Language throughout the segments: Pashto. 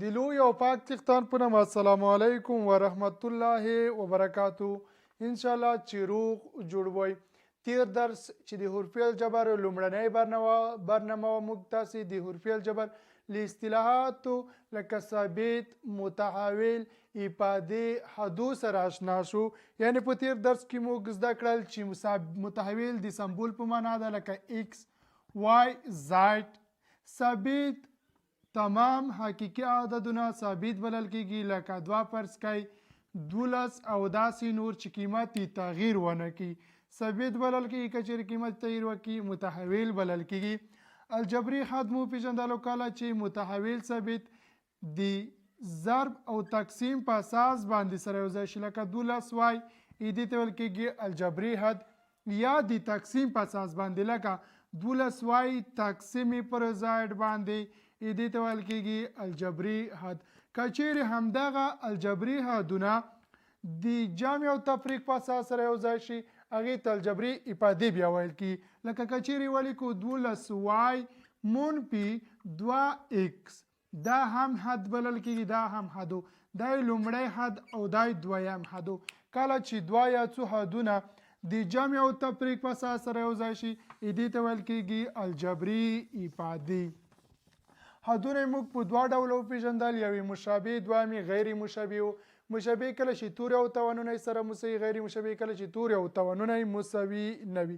د لوی او پاک څښتن په نام السلام علیکم ورحمت الله وبرکاتو. ان شاء الله چې روغ جوړ وئ. تیر درس چې د حرفي الجبر لومړنۍ برنامه وه، موږ تاسې د حرفي الجبر له اصطلاحاتو لکه ثابت، متحول، افادې، حدو سره آشنا شو. یعنی په تیر درس کې موږ زده کړل چې متحول د سمبول په معنا ده، لکه ایکس، وای، زایډ. ثابت تمام حقیقي عددونه ثابت بلل کېږي، لکه دوه فرض کړئ 12 او داسې نور چې قیمت یې تغییر ونه کړي ثابت بلل کېږي. که چېرې قیمت تغییر وکړي متحول بلل کېږي. الجبري حد مو پېژندلو کله چې متحول ثابت د ضرب او تقسیم په اساس باندې سره یو ځای شي، لکه 12 وای، دې ته ویل کېږي الجبري حد، یا د تقسیم په اساس باندې لکه 12 وای تقسیم پر زایډ باندې، دې ته ویل کېږي الجبري حد. که چیرې همدغه الجبري حدونه د جمع او تفریق په اساس سره یو ځای شي، هغې ته الجبري افادې بیا ویل کېږي. لکه که چیرې ولیکو 12 وای منفي دوه ایکس، دا هم حد بلل کېږي، دا هم حد و، دا یې لومړی حد او دا یې دویم حد و. کله چې دوه یا څو حدونه د جمع او تفریق په اساس سره یو ځای شي، دې ته ویل کېږي الجبري افادي. حدونه یې موږ په دوه ډوله وپېژندل، یو یې مشابه، دویم یې غیر مشابه و. مشابه کله چې توري او توانونه یې سره مساوي، غیر مشابه کله چې توري او توانونه یې مساوي نه وي،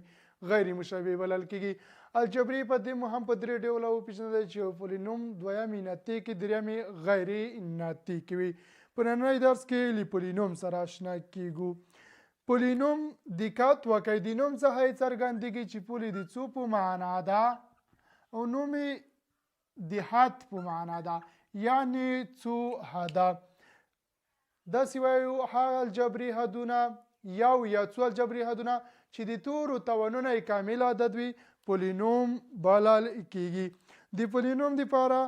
غیر مشابه بلل کېږي. الجبري په دې مو هم په درې ډوله وپېژندل چې یو پولینوم، دویم یې ناطقي، دریم یې غیر ناطقي وي. په نننۍ درس کې له پولینوم سره آشنا کېږو. پولینوم دقت وکړئ، د نوم څخه یې څرګندېږي چې پولي د څو په معنا ده او نوم یې د حد په معنا ده، یعنی څو حده. داسې وایو هغه الجبري حدونه یو یا څو الجبري حدونه چې د تورو توانونه یې کامل عدد وي پولینوم بلل کیږي. د پولینوم دپاره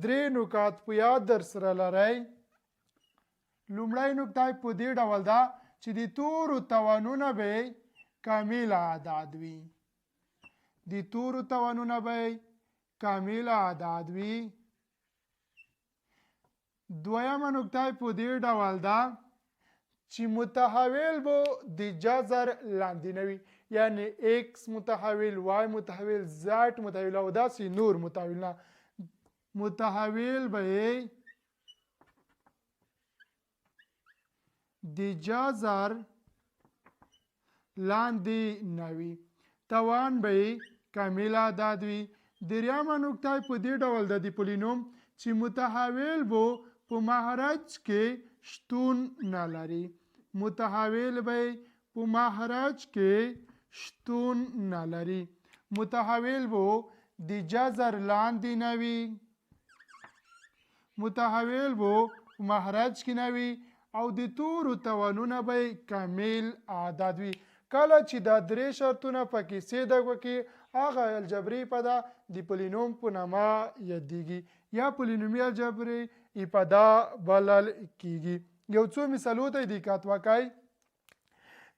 درې نکات په یاد در سره لرئ. لومړی نکته په دې ډول ده چې د تورو توانونه به کامل اعداد وي، د تورو توانونه به کامل اعداد وي. دویمه نکته په دې ډول ده چې متحول به د جذر لاندې نه وي، یعنی ایکس متحول، وای متحول، زیډ متحول او داسې نور متحول نه، متحول به یې د جذر لاندې نه وي، توان به یې کامل عدد وي. دریمه نکته په دې ډول ده د پولینوم چې متحول به په مخرج کې شتون نه لري، متحول به په مخرج کې شتون نه لري، متحول به د جذر لاندې نه وي، متحول به په مخرج کې نه وي او د تورو توانونه به یې کامل عدد وي. کله چې دا درې شرطونه پکې صدق وکړي هغه الجبري افاده د پولینوم په نامه یادیږي یا پولینومي الجبري افاده بلل کیږي. یو څو مثالو ته دقت وکړئ.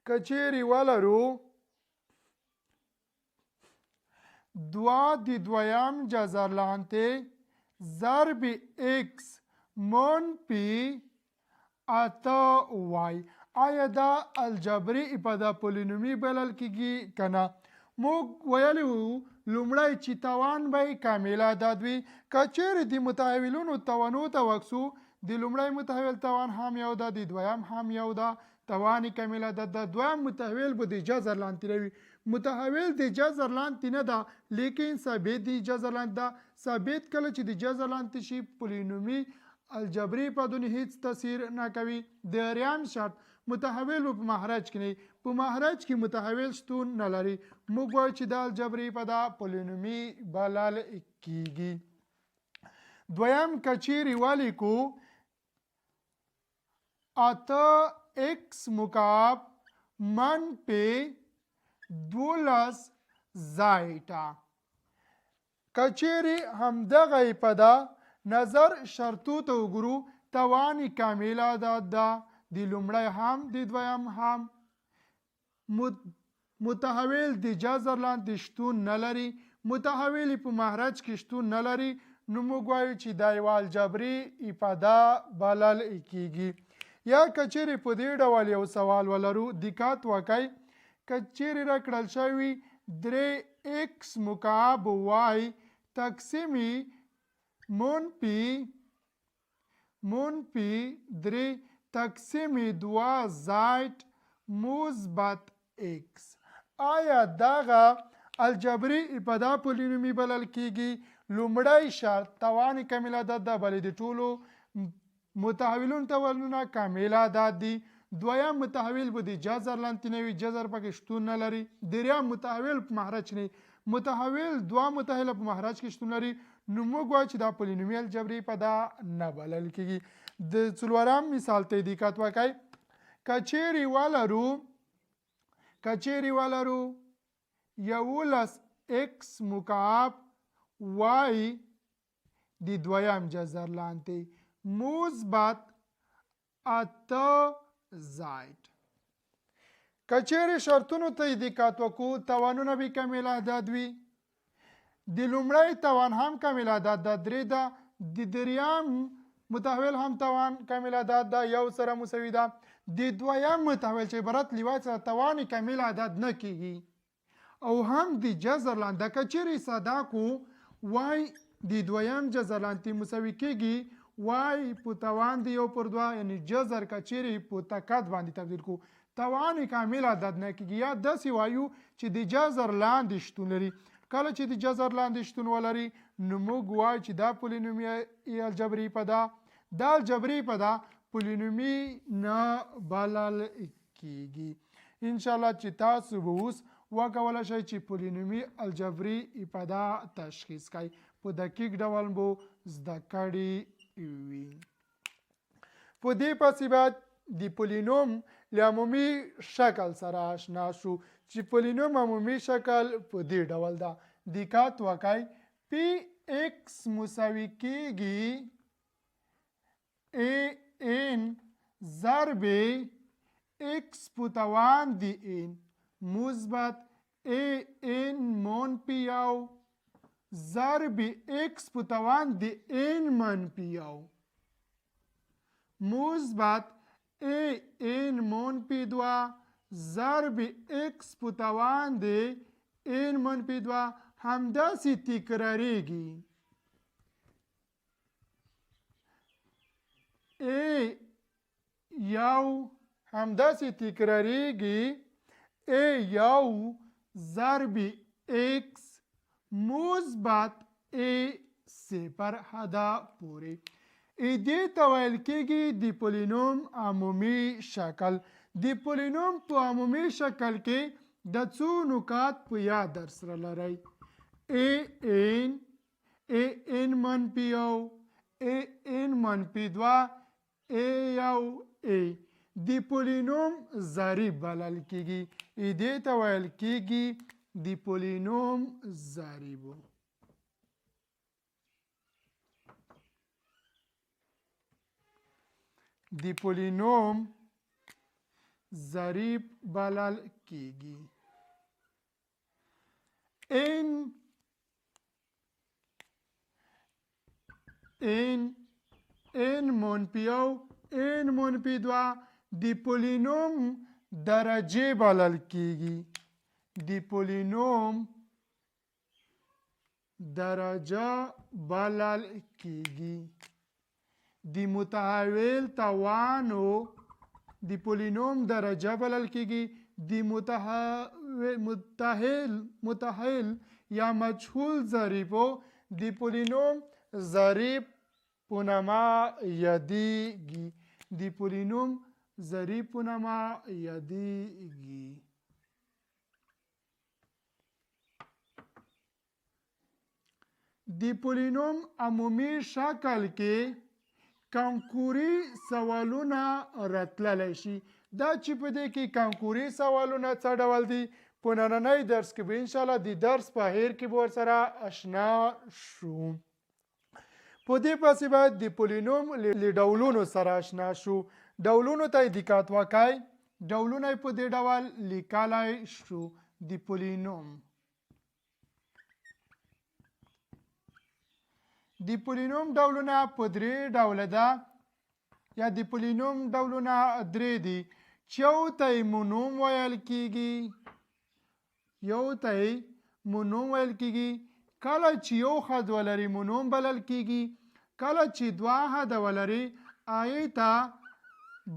که چیرې ولرو دوه د دویم جذر لاندې ضرب ایکس منفي اته وای، آیا دا الجبري افاده پولینومي بلل کیږي که نه؟ موږ ویلي وو لومړی چې توان به یې کامل عدد وي. که چیرې د متحولونو توانو ته وکسو، د لومړی متحول توان هم یو ده، د دویم هم یو ده، توان یې کامل عدد ده. دویم متحول به د جذر لاندې نه وي، متحول د جذر لاندې نه ده لیکن ثابت د جذر لاندې ده. ثابت کله چې د جذر لاندې شي پولینومي الجبري افادونې هیڅ تاثیر نه کوي. دریم شرط متحول به په مخرج کې نه وي، په مخرج کې متحول شتون نه لري. موږ وایو چې دا الجبري افاده پولینومي بلل کیږي. دویم که چیرې ولیکو اته ایکس مکعب منفي 12 زایټه، که چیرې همدغه افاده نظر شرطو ته وګورو توان یې کامل عدد ده، د لومړی هم د دویم هم، متحول د جذر لاندې شتون نه لري، متحول په مخرج کې شتون نه لري، نو موږ وایو چې دا یوه الجبري افاده بلل کیږي. یا که چیرې په دې ډول یو سوال ولرو، دقت وکړئ، که چیرې راکړل شوي درې ایکس مکعب وای تقسیم منفي منفي درې تقسیم دوه زائد مثبت ایکس، آیا دغه الجبري افاده پولینومي بلل کیږي؟ لومړی شرط توان کامل عدد ده، بلې د ټولو متحولون توانونه کامل عدد دي. دویم متحول به د جذر لاندې نه وي، جذر پکې شتون نه لري. دریم متحول په مخرج نه، متحول دوه متحوله په مخرج کې شتون لري، نو موږ وایو چې دا پولینومي الجبري افاده نه بلل کیږي. د څلورم مثال ته دقت وکړئ، که چیرې ولرو 11 ایکس مکعب وای د دویم جذر لاندې مثبت 8 زائد، که چیرې شرطونو ته یې دقت وکړو، توانونه به کامل عدد وي، د لومړی توان هم کامل عدد ده، درې ده، د دریم متحول هم توان کامل عدد ده، یو سره مساوي ده. د دویم متحول چې عبارت له وای سره توان کامل عدد نه کیږي، او هم د جذر لاندې که چیرې ساده کو وای د دویم جذر لاندې مساوي کیږي وای په توان د 1/2، یعنی جذر که چیرې په تکد باندې تبدیل کو توان کامل عدد نه کیږي. یا داسې وایو چې د جذر لاندې شتون لري، کله چې د جذر لاندې شتون ولري نو موږ وایو چې دا پولینومي الجبري افاده، دا الجبري افاده پولینومي نه بلل کیږي. انشاءالله چې تاسو به اوس وکولی شئ چې پولینومي الجبري افاده تشخیص کړئ، په دقیق ډول به زده کړي وي. په دې پسې باید د پولینوم له عمومي شکل سره آشنا شو، چې پولینوم عمومي شکل په دې ډول ده. دقت وکړئ، پی ایکس مساوي کیږي ای ان ضرب ایکس په توان د ان مثبت ای ان منفي یو ضرب ایکس په توان د ان منفي یو مثبت ای ان منفي دوه ضرب ایکس په توان د ان منفي دوه، همداسې تکراریږي. ای یو همداسې تکراریږي، ای یو ضرب ایکس مثبت ای صفر حده پورې. دې ته ویل کېږي د پولینوم عمومي شکل. د پولینوم په عمومي شکل کې د څو نکات په یاد در سره لرئ: ای ان، ای ان منفي یو، ای ان منفي دوه، ای یو، ای. د پولینوم ضریب بلل کېږي. دې ته ویل کېږي د پولینوم ضریب. د پولینوم ضریب بلل کېږي. ان ان ان منفي یو، ان منفي دوه د پولینوم درجې بلل کېږي. د پولینوم درجه بلل کېږي. د متحول توانو د پولینوم درجه بلل کېږي. د متحول یا مجهول ضریبو د پولینوم ضریب په نامه یادېږي. د پولینوم ضریب په نامه یادېږي. د پولینوم عمومي شکل کې کنکوري سوالونه راتللی شي. دا چې په دې کې کنکوري سوالونه څه ډول دي، په نننۍ درس کې به انشاءالله د درس په هیر کې به ورسره اشنا شو. په دې پسې باید د پولینوم له ډولونو سره اشنا شو. ډولونو ته یې دقت وکړئ. ډولونه یې په دې ډول لیکلی شو. د پولینوم د پولینوم ډولونه په درې ډوله ده، یا د پولینوم ډولونه درې دي، چې یو ته یې مونوم ویل کیږي، یو ته یې مونوم ویل کیږي. کله چې یو حد ولري مونوم بلل کیږي، کله چې دوه حد ولري هغې ته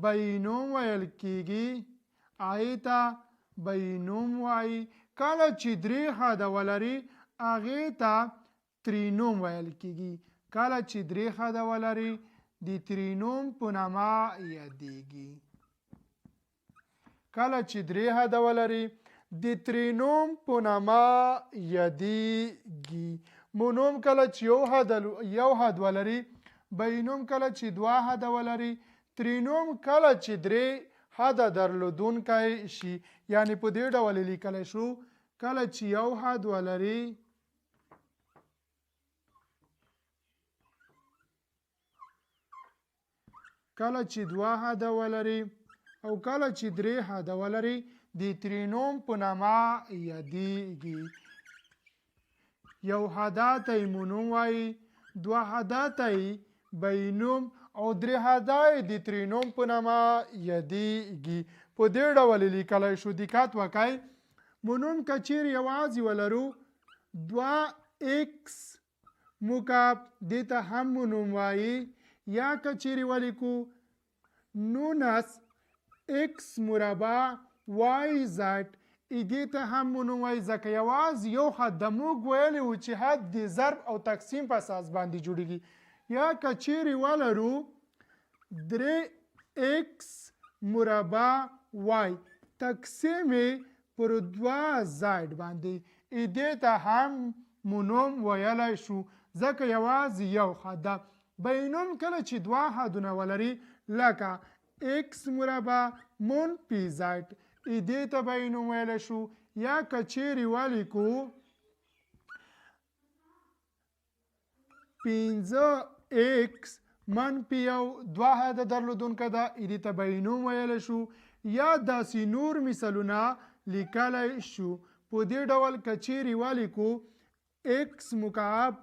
بینوم ویل کیږي، هغې ته بینوم وایي. کله چې درې حد ولري هغې ته ترینوم ویل کیږي، کله چې درې حد ولري د ترینوم په نامه یادیږي. کله چې درې حد ولري د ترینوم په نامه یادیږي. مونوم کله چې یو حد ولري، بینوم کله چې دوه حد ولري، ترینوم کله چې درې حد درلودونکی شي. یعنی په دې ډول لیکلی شو، کله چې یو حد ولري کله چې دوه حد ولري او کله چې درې حد ولري د ترینوم په نامه یادیږي. یو حدا ته یې مونوم وایي، دوه حدا ته یې بینوم او درې حدا یې د ترینوم په نامه یادیږي. په دې ډول یې لیکلی شو. دقت وکړئ، مونوم که چیرې یوازې ولرو دوه ایکس مکعب، دې ته هم مونوم وایي، یا که چیرې ولیکو 19 ایکس مربع وای زد، دې ته هم مونوم وایي، ځکه یوازې یو حد د موږ ویلي وو چې حد د ضرب او تقسیم په اساس باندې جوړیږي. یا که چیرې ولرو درې ایکس مربع وای تقسیم پر دوه زد باندې، دې ته هم مونوم ویلی شو، ځکه یوازې یو حد ده. بینوم کله چې دوه حدونه ولري لکه ایکس مربع منفي زد، دې ته بینوم ویلی شو. یا که چیرې ولیکو پنځه ایکس منفي یو دوه حده درلودونکی ده، دې ته بینوم ویلی شو. یا داسې نور مثالونه لیکلی شو. په دې ډول که چیرې ولیکو ایکس مکعب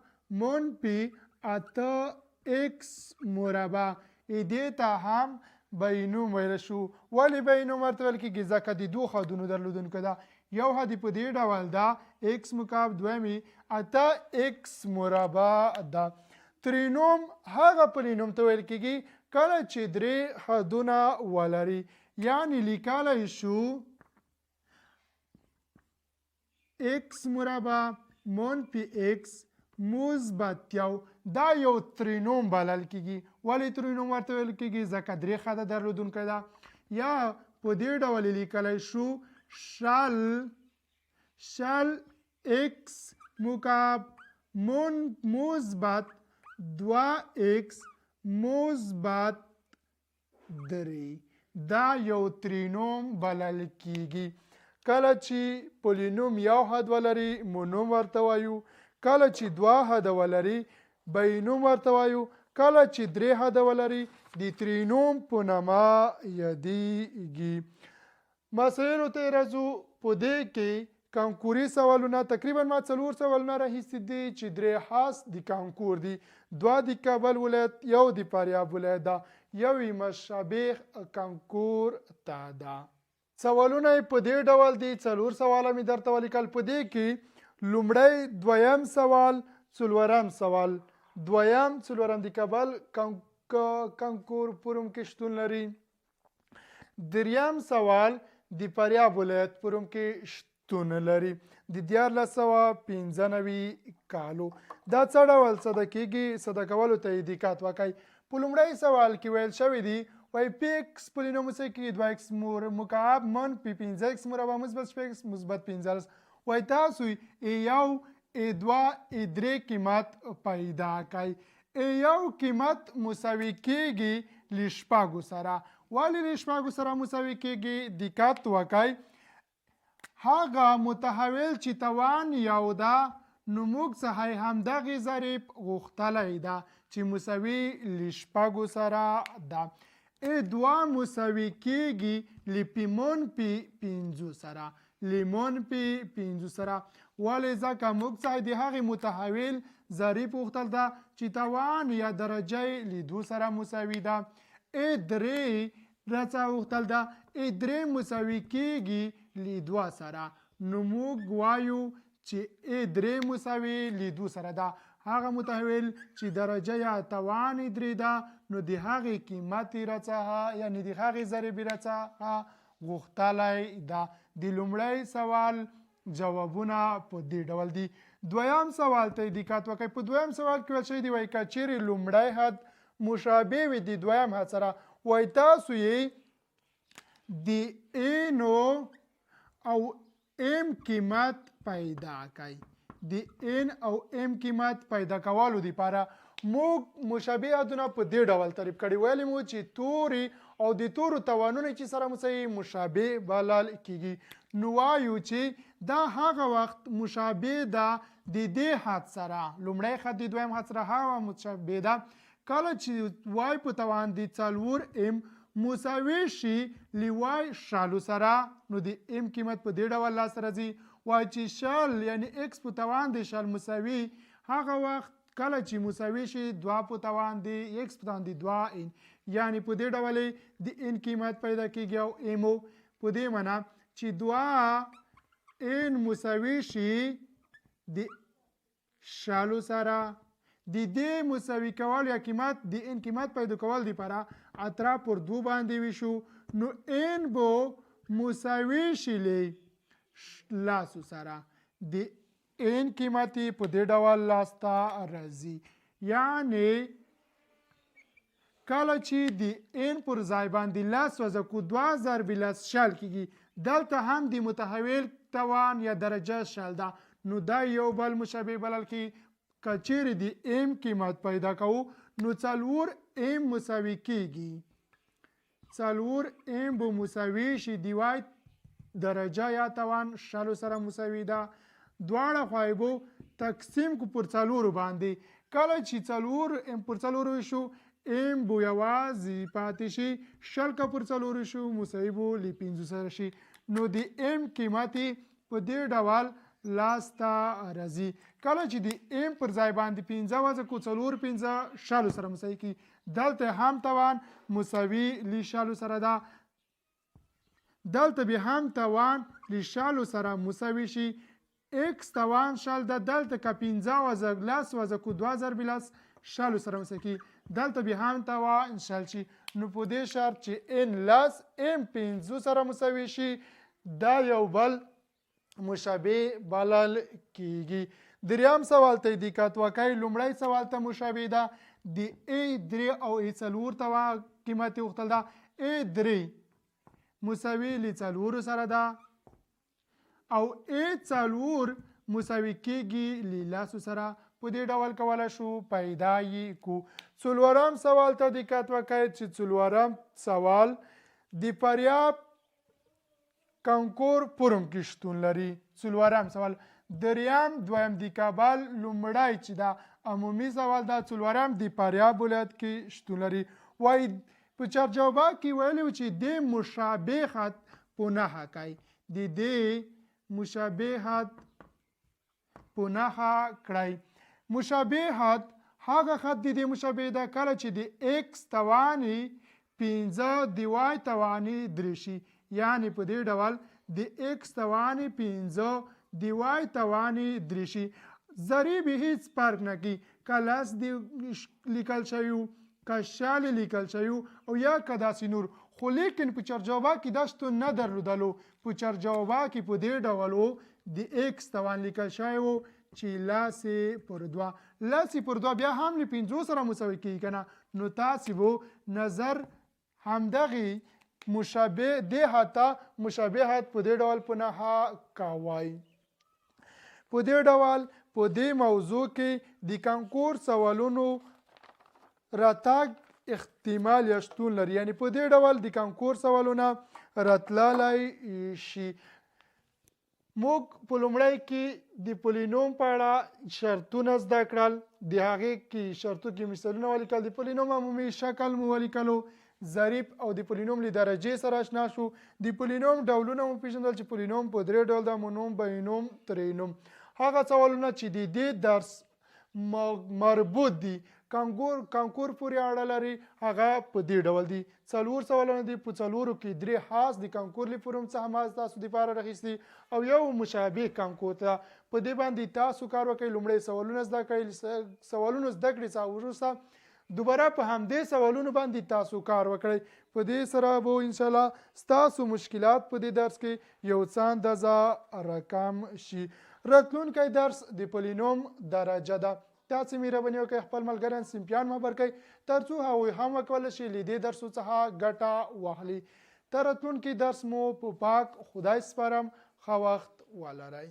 منفي اته ایکس مربع، دې ته هم بینوم ویلی شو. ولې بینوم ورته ویل کېږي؟ ځکه د دوو حدونو درلودونکی ده. یو حد په دې ډول ده ایکس مکعب، دویم یې اته ایکس مربع ده. ترینوم هغه پلینوم ته ویل کېږي کله چې درې حدونه ولري، یعنی لیکلی شو ایکس مربع منفي ایکس مثبت یو، دا یو ترینوم بلل کېږي. ولې ترینوم ورته ویل کېږي؟ ځکه درې حده درلودونکی ده. یا په دې ډول یې لیکلی شو شل ایکس مکعب مثبت دوه ایکس مثبت درې، دا یو ترینوم بلل کېږي. کله چې پولینوم یو حد ولري مونوم ورته وایو، کله چې دوه حد ولري بینوم ورته وایو، کله چې درې حد ولري د ترینوم په نامه یادیږي. مسایلو ته راځو. په دې کې کانکوري سوالونه تقریبا ما څلور سوالونه راهیستي دي چې درې خاص د کانکور دي، دوه د کابل ولایت، یو د فاریاب ولایت ده، یو یې مشابه کانکور ته ده. سوالونه یې په دې ډول دي، څلور سواله مې درته ولیکل. په دې کې لومړی، دویم سوال، څلورم سوال، دویم څلورم د کابل کانکور فورم کې شتون لري. دریم سوال د فاریاب ولایت فورم کې شتون لري د 1395 کالو. دا څه ډول ساده کېږي؟ ساده کولو ته یې دقت وکړئ. په لومړی سوال کې ویل شوی دی وایي پی ایکس پولینوم مساوي کېږي دوه ایکس مکعب منفي پنځه ایکس مربع مثبت شپږ ایکس مثبت 15. وایي تاسو ای یو، ای دوه، ای درې قیمت پیدا کړئ. ای یو قیمت مساوي کېږي له شپږو سره. ولې له شپږو سره مساوي کېږي؟ دقت وکړئ. هغه متحول چې توان یو ده نو موږ څخه یې همدغې ضریب غوښتلی ده چې مساوي له شپږو سره ده. ای دوه مساوي کېږي له پی منفي پنځو سره، له منفي پنځو سره. ولې؟ ځکه موږ څخه د هغې متحول ضریب غوښتل ده چې توان یا درجه یې له دوو سره مساوي ده. ای درې راڅخه غوښتل ده، ای درې مساوي کیږي له دوه سره، نو موږ وایو چې ای درې مساوي له دوه سره ده. هغه متحول چې درجه یا توان یې درې ده، نو د هغې قیمت یې راڅخه، یعنې د هغې ضریب یې راڅخه غوښتلی ده. د لومړی سوال جوابونه په دې ډول دي. دویم سوال ته دقت وکړئ. په دویم سوال کې ویل شوي دي، وایي که چیرې لومړی حد مشابه وي د دویم حد سره، وایي تاسو یې د اینو او ایم قیمت پیدا کړئ. د ان او ایم قیمت پیدا کولو لپاره موږ مشابه حدونه په دې ډول تعریف کړي. ویلي مو چې توري او د تورو توانونه چې سره مساوي مشابه بلل کیږي. نو وایو چې دا هغه وخت مشابه ده د دې حد سره، لومړی خط د دویم حد سره هغه مشابه ده کله چې وای په توان د څلور ایم مساوي شي له وای شلو سره، نو د ایم قیمت په دې ډول لاسته راځي. وای چې شل یعنی ایکس په توان د شل مساوي هغه وخت کله چې مساوي شي دوه په توان د ایکس په توان د دوه ان، یعنی په دې ډول د ان قیمت پیدا کیږي. او ایمو په دې معنی چې دوه ان مساوي شي د شلو سره، د دې مساوي کول یا قیمت د ان قیمت پیدا کول دپاره اطراف پر دوه باندې ویشو، نو ان به مساوي شي له لسو سره. د ان قیمت یې په دې ډول لاسته راځي. یعنې کله چې د ان پر ځای باندې لس وضع کو، دوه ضرب لس شل کېږي. دلته هم د متحول توان یا درجه شل ده، نو دا یو بل مشابه بلل کېږي. که چیرې د ایم قیمت پیدا کوو، نو څلور ایم مساوي کېږي، څلور ایم به مساوي شي د وای درجه یا توان شلو سره مساوي ده. دواړه خواوې به تقسیم کو پر څلورو باندې. کله چې څلور ایم پر څلورو شو، ایم به یوازې پاتې شي، شل که پر څلورو شو مساوي به له پنځو سره شي. نو د ایم قیمت یې په دې ډول لاسته راځي. کله چې د ایم پر ځای باندې پنځه وضع کو، څلور پنځه شلو سره مساوي کړي، دلته هم توان مساوي له شلو سره ده، دلته به هم توان له شلو سره مساوي شي. ایکس توان شل ده، دلته که پنځه وضع لس وضع کو، دوه ضرب لس شلو سره مساوي کړي، دلته به هم توان شل شي. نو په دې شرط چې ان لس ایم پنځو سره مساوي شي، دا یو بل مشابه بلل کیږي. دریم سوال ته دقت وکړئ. لومړی سوال ته مشابه ده، د ای درې او ای څلور توان قیمت یې غوښتل ده. ای درې مساوي له څلورو سره ده او ای څلور مساوي کیږي له لسو سره. په دې ډول کولی شو پیدا یې کو. څلورم سوال ته دقت وکړئ چې څلورم سوال د فاریاب کنکور فورم کې شتون لري. څلورم سوال، دریم دویم د کابل لومړی چې دا عمومي سوال ده، څلورم د فاریاب ولایت کې شتون لري. وایي په چارجوابه کې ویلي و چې دې مشابه خط په نښه کړئ، د دې مشابه خط په نښه کړئ. مشابه خط هغه خط د دې مشابه ده کله چې د ایکس توان پنځه د وای توان درې شي، یعنې په دې ډول د ایکس توان پنځه د وای توان درې شي. ضریب هیڅ فرق نه کوي، که لس دی لیکل شوی وو، که شل لیکل شوی وو او یا که داسې نور، خو لیکن په چارجوابه کې دا شتون نه درلودلو. په چارجوابه کې په دې ډول و د ایکس توان لیکل شوی و چې لس پر دوه، لس پر دوه بیا هم له پنځو سره مساوي کېږي که نه، نو تاسې به نظر همدغې مشابه دې حد ته مشابه حد په دې ډول په نښه کوئ. په دې ډول په دې موضوع کې د کنکور سوالونو راتګ احتمال یا شتون لري، یعنی په دې ډول د کنکور سوالونه راتللی شي. موږ په لومړی کې د پولینوم په اړه شرطونه زده کړل، د هغې کې شرطو کې مثالونه ولیکل، د پولینوم عمومي شکل مو ولیکلو، ضریب او د پولینوم له درجې سره آشنا شو، د پولینوم ډولونه مو پېژندل چې پولینوم په درې ډول ده، مونوم، بینوم، ترینوم. هغه سوالونه چې د دې درس مربوط دي، کانکور کانکور پورې اړه لري، هغه په دې ډول دي. څلور سوالونه دي، په څلورو کې درې خاص د کانکور له فورم څخه ما تاسو دپاره راخیستي او یو مشابه کانکور ته. په دې باندې تاسو کار وکړئ. لومړی سوالونه زده کړئ، سوالونو زده کړې څخه وروسته دوباره په همدې سوالونو باندې تاسو کار وکړئ. په دې سره به انشاءالله ستاسو مشکلات په دې درس کې یو څه اندازه راکم شي. راتلونکی درس د پلینوم درجه ده. تاسو مهرباني وکړئ، خپل ملګریان صنفیان خبر کړئ ترڅو هغوی هم وکولی شي له دې درسو څخه ګټه واخلي. تر راتلونکي درس مو په پاک خدای سپارم. ښه وخت ولرئ.